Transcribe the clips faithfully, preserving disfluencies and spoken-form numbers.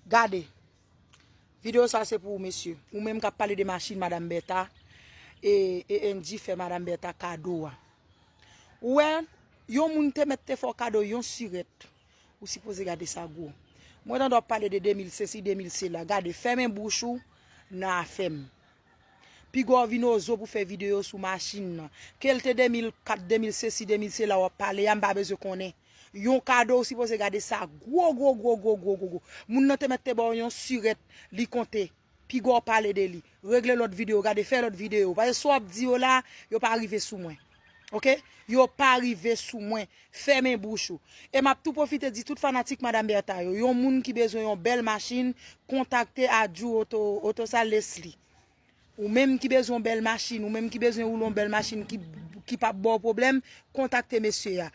Gade. Videyo sa se pou ou, mesye. Ou menm k ap pale de machin Madanm Bèta, e, e Angie fè Madanm Bèta kado a. Ou wè, yon moun te mèt te fè w kado yon sirèt. Ou sipoze gade sa gwo. Mwen tande w ap pale de de mil sesi, de mil sela. Gade, fèmen bouch ou nan afè m. Piga w vin oze w pou fè videyo sou machin nan. Ke l te de mil kat, de mil sesi, de mil sela w ap pale a, m pa bezwen konnen. Yon kado, ou sipoze gade sa gwo, gwo, gwo, gwo, gwo, gwo, gwo. Moun nan te mèt te ba w yon sirèt, li konte. Piga w pale de li. Regle lòt videyo, gade, fè lòt videyo. Paske sa w ap di yo la, yo pa rive sou mwen. Oke? Yo pa rive sou mwen. Fèmen bouch ou. E m ap tou pwofite di tout fanatik Madanm Bèta yo, yon moun ki bezwen yon bèl machin, kontakte Adjou Oto, Oto Sal Leslie. Ou menm ki bezwen yon bèl machin, ou menm ki bezwen woule yon bèl machin ki, ki p ap ba w pwoblèm, kontakte mesye a.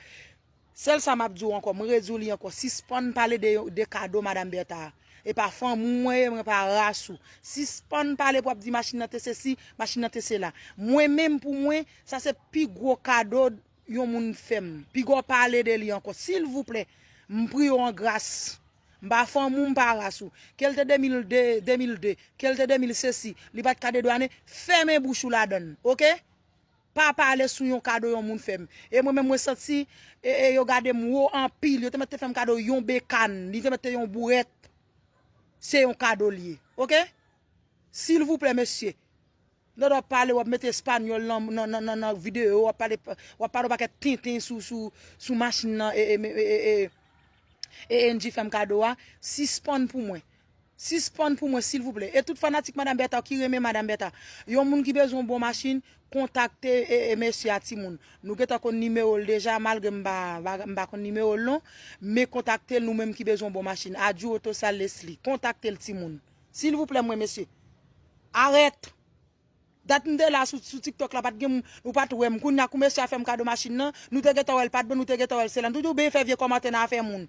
Sèl sa m ap di w ankò, m redi w li ankò, sispann pale de, de kado Madanm Bèta a. E pa fanmi w mwen ye, mwen pa ras ou. Sispann pale pou ap di machin nan te sesi, machin nan te sela. Mwen menm pou mwen, sa se pi gwo kado yon moun fè m. Piga w pale de li ankò, silvouplè. M priye w an gras. M pa fanmi w, m pa ras ou. Ke l te de mil de, de mil de, ke l te de mil sesi, li pa t ka dedwanen, fèmen bouch ou ladann, oke? Pa pale sou yon kado yon moun fè m. E mwen menm, mwen santi, e, e, yo gade m wo anpil. Yo te mèt te fè m kado yon bekàn. Li te mèt te yon bourèt. Se yon kado l ye. Oke? Silvouplè, mesye. Lè w ap pale, w ap mete espanyòl nan, nan, nan, nan, nan videyo, w ap pale, w ap pale yon pakèt tenten sou, sou, sou machin nan, e, e, e, e, e, e Angie fè m kado a. Sispann pou mwen. Sispann pou mwen, silvouplè. E tout fanatik Madanm Bèta ki renmen Madanm Bèta. Yon moun ki bezwen yon bon machin, kontakte e, e mesye a timoun. Nou gentan konn nimewo l deja, malgre m pa, pa- m pa konn nimewo l non. Men kontakte l nou menm ki bezwen yon bon machin. Adjou Oto Sal Leslie. Kontakte l timoun. Silvouplè mwen, mesye. Arèt! Dat m te la sou, sou TikTok la, pa t gen moun, nou pa t wè m. Kounye a, kou mesye a fè m kado machin nan, nou te gentan wè l pa t bon, nou te gentan wè l se la. Nou toujou byen fè vye kòmantè nan afè moun.